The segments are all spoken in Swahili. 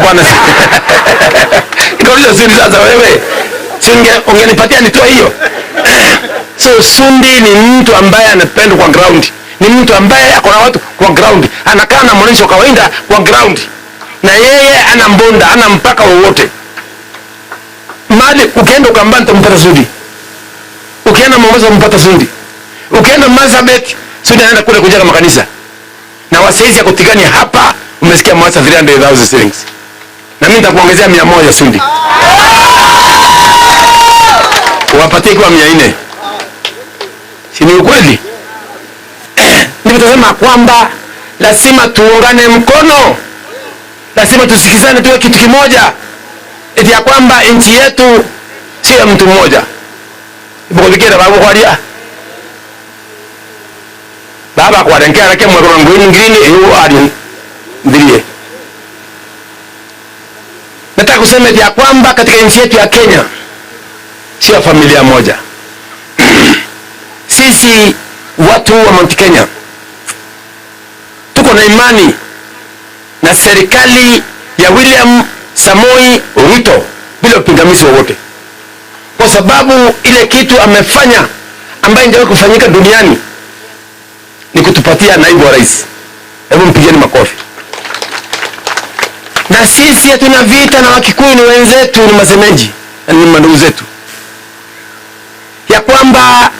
Bwana. Nikauliza Sundi, sasa wewe singe ungenipatia nitoe hiyo. So Sundi ni mtu ambaye anapendwa kwa ground, ni mtu ambaye ako na watu kwa ground, anakaa na mwananchi wa kawaida kwa ground, na yeye ana mbonda, ana mpaka wowote mali. Ukienda Ukambani utampata Sundi, ukienda Mombasa utampata Sundi, ukienda Marsabit Sundi anaenda kule kujenga makanisa na wasaizi ya kutigania hapa. Umesikia Mombasa 300,000 shillings, na mimi nitakuongezea 100 Sundi, wapatie kwa 400. Si ni ukweli? Ndivyo tunasema kwamba lazima tuungane mkono, lazima tusikizane, tuwe kitu kimoja, eti ya kwamba nchi yetu sio ya mtu mmoja. Ibukuthikira babu kwaria baba kwarenkera ke mwekoro green green iyo ari ndirie. Nataka kusema eti ya kwamba katika nchi yetu ya Kenya sio familia moja. Sisi watu wa Mount Kenya tuko na imani na serikali ya William Samoi Ruto bila upingamizi wowote, kwa sababu ile kitu amefanya ambayo ingewahi kufanyika duniani ni kutupatia naibu wa rais. Hebu mpigeni makofi. Na sisi hatuna vita na Wakikuyu, ni wenzetu, ni masemeji na ni mandugu zetu, ya kwamba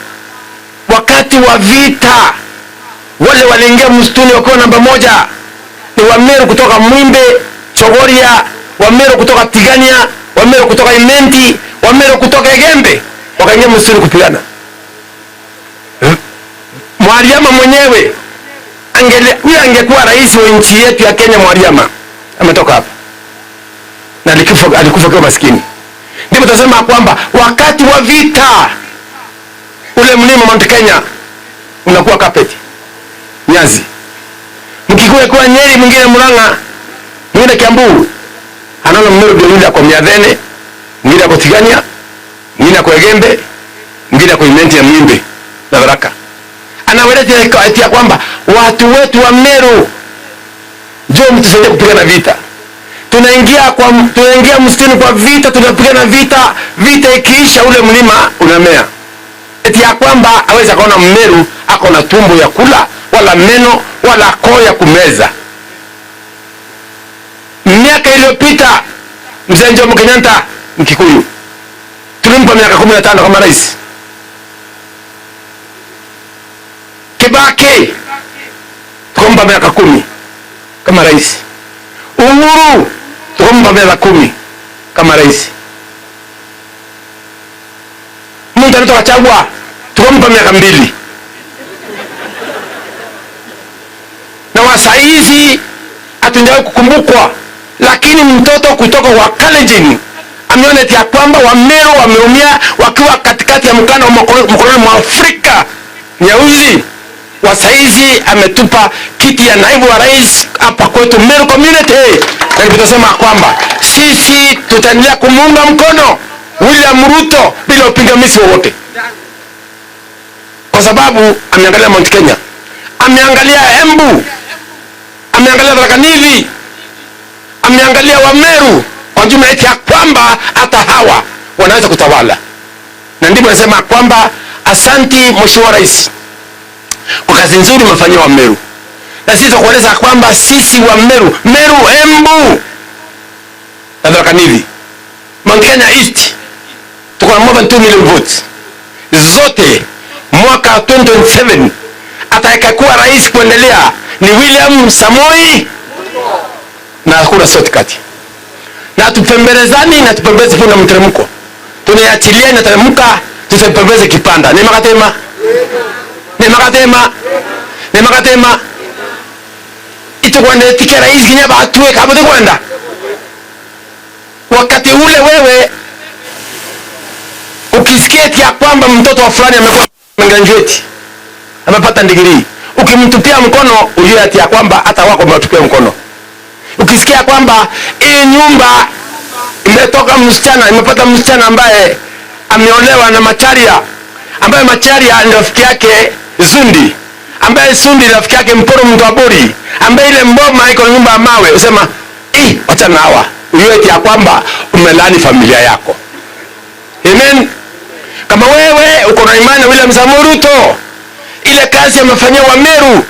wakati wa vita wale waliingia msituni wakiwa namba moja ni Wameru kutoka Mwimbe, Chogoria, Wameru kutoka Tigania, Wameru kutoka Imenti, Wameru kutoka Egembe, wakaingia msituni kupigana. Mwariama mwenyewe angele, huyo angekuwa rais wa nchi yetu ya Kenya. Mwariama ametoka hapa na alikufa, alikufa kwa maskini. Ndipo tunasema kwamba wakati wa vita ule mlima Mount Kenya unakuwa carpet nyazi, mkikuwa kwa Nyeri, mwingine Murang'a, mwingine Kiambu, anaona Mmeru ndio yule kwa Miathene, mwingine kwa Tigania, mwingine kwa Egembe, mwingine kwa Imenti ya Mwimbe na Tharaka. Anaweleza eti ya kwamba watu wetu wa Meru, njoo mtusaidie kupigana vita. Tunaingia msituni kwa vita, tunapigana vita, vita ikiisha ule mlima unamea. Eti ya kwamba aweza akaona Mmeru ako na tumbo ya kula wala meno wala koo ya kumeza. Miaka iliyopita mzee Jomo Kenyatta Mkikuyu tulimpa miaka 15 kama rais. Kibaki tukampa miaka 10 kama rais. Uhuru tukampa miaka 10 kama rais. Mtu anaitwa Gachagua tukampa miaka 2. Na wasaizi hatujawahi kukumbukwa, lakini mtoto kutoka wa Kalenjin ameona eti ya kwamba Wameru wameumia wakiwa katikati ya mkanda wa mkoloni mwa Afrika nyeusi. Wasaizi ametupa kiti ya naibu wa rais hapa kwetu Meru community, na tutasema kwamba sisi tutaendelea kumuunga mkono William Ruto bila upingamizi wowote, kwa sababu ameangalia Mount Kenya, ameangalia Embu, ameangalia Tharaka Nithi, ameangalia Wameru kwa jumla, eti ya kwamba hata hawa wanaweza kutawala. Na ndipo nasema kwamba asanti Mheshimiwa Rais kwa kazi nzuri umefanyia Wameru, na sisi tukueleza kwamba sisi wa Meru, Meru, Embu na Tharaka Nithi, Mount Kenya East tuko na more than 2 million votes zote. Mwaka 2027 atakayekuwa rais kuendelea ni William Samoi na hakuna shortcut, na tupembelezani na tupembeleze punda mteremko, tunaiachilia inateremka, tusipembeleze kipanda. Ni makatema ni makatema ni makatema itukwenda tike rais kinya batue kama tukwenda wakati ule. Wewe ukisikia eti ya kwamba mtoto wa fulani amekuwa graduate amepata degree, ukimtupia mkono ujue ati ya kwamba hata wako umetupia mkono. Ukisikia kwamba hii nyumba imetoka msichana, imepata msichana ambaye ameolewa na Macharia, ambaye Macharia ni rafiki yake Zundi, ambaye Zundi rafiki yake Mporo Mtwaburi, ambaye ile mboma iko nyumba ya mawe, usema Wacha na hawa, ujue eti ya kwamba umelaani familia yako. Amen. Kama wewe uko na imani na William Samoei Ruto, ile kazi amefanyia Wameru,